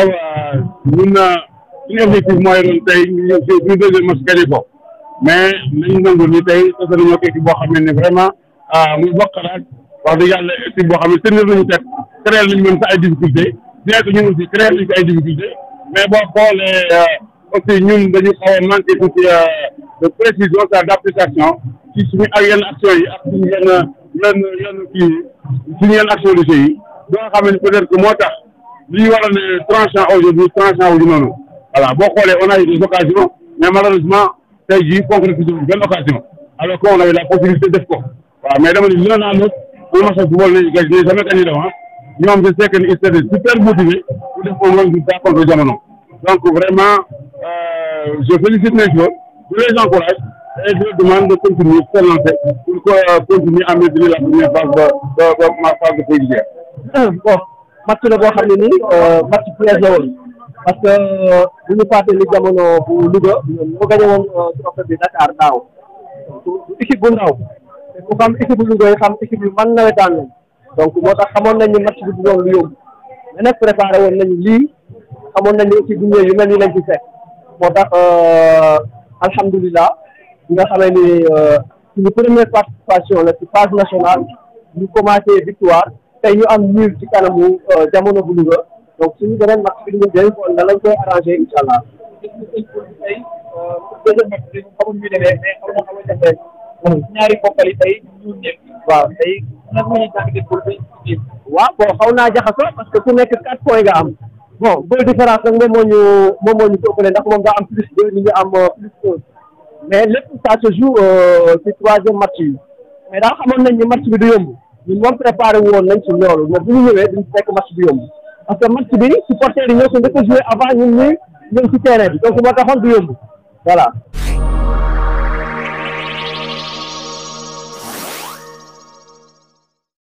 waaw ñun suñu objectif mooy doon tey ñu deuxième match gagné ko mais nañu nangu ni tey tase nañoo ak équipe boo xam ne vraiment muy bokk xalaat wax dëgg yàlla équipe boo xam ne tenir nañu teg créer nañu mën sa ay difficultés bien que ñun aussi créer nañu ko ay difficultés mais boo xoolee aussi ñun dañu xaw a manqué tuuti de précision c'est d'application ci suñu ak yenn action yi ak suñu yenn kii suñu yenn action de jeu yi ba nga xam ne peut-être que moo tax li ñu war a ne tranchant aujourd'hui tranchant wuñu noonu voilà boo xoolee on a eu des occasions mais malheureusement tey jii concrétisé wuñu benn occasion alors qu'on avait la possibilité def ko waaw mais dama ne l'un à l'autre un match de football n'est jamais gagné d'avance ñoom je sais que ils étaient super motivés pour def au moins résultat contre Jamono donc vraiment je félicite les joueurs je les encourage et je leur demande de continuer de se lancer pour continuer à maintenir la première phase de ma phase de préliminaire. Bon match la boo xam ne nii match piège la woon parce que bu ñu fàtte li Jamono bu Louga mu gagné woon trophée bi Dakar daaw du équipe bu ndaw te ku xam équipe bu Louga yi xam équipe yu man nawetaan lañ donc moo tax xamoon nañ ni match bi du doon lu yóbbu mais nag préparé woon nañu lii xamoon nañ ni aussi bu ñëwee yu mel ni lañ ci fekk moo tax alhamdulilah bi nga xamee ni suñu première participation la ci phase nationale ñu commencé victoire tey ñu am nul ci kanamu Jamono bu Louga donc suñu beneen match bi ñu jël xool na lañ koy arrangé incha allah. tey deuxième match bi xamul ñu demee mais xam nga xamante ne ñaari bokkal yi tey ñu nekk. waaw tey nag la ñuy jàng pour bi. waaw bon xaw naa jaxasoo parce que ku nekk 4 points nga am bon goal différence nag moom moo ñu ëppale ndax moom nga am plus 2 ñu ngi am plus 1 mais lépp ça se joue ci troisième match yi mais daal xamoon nañ ni match bi du yomb ñun moom préparé woon nañ ci loolu mais bu ñu ñëwee duñ fekk match bi yomb parce que match bi supporters yi ñoo ko njëkk a joué avant ñun ñu ngi ci terrain bi donc moo taxoon du yomb voilà.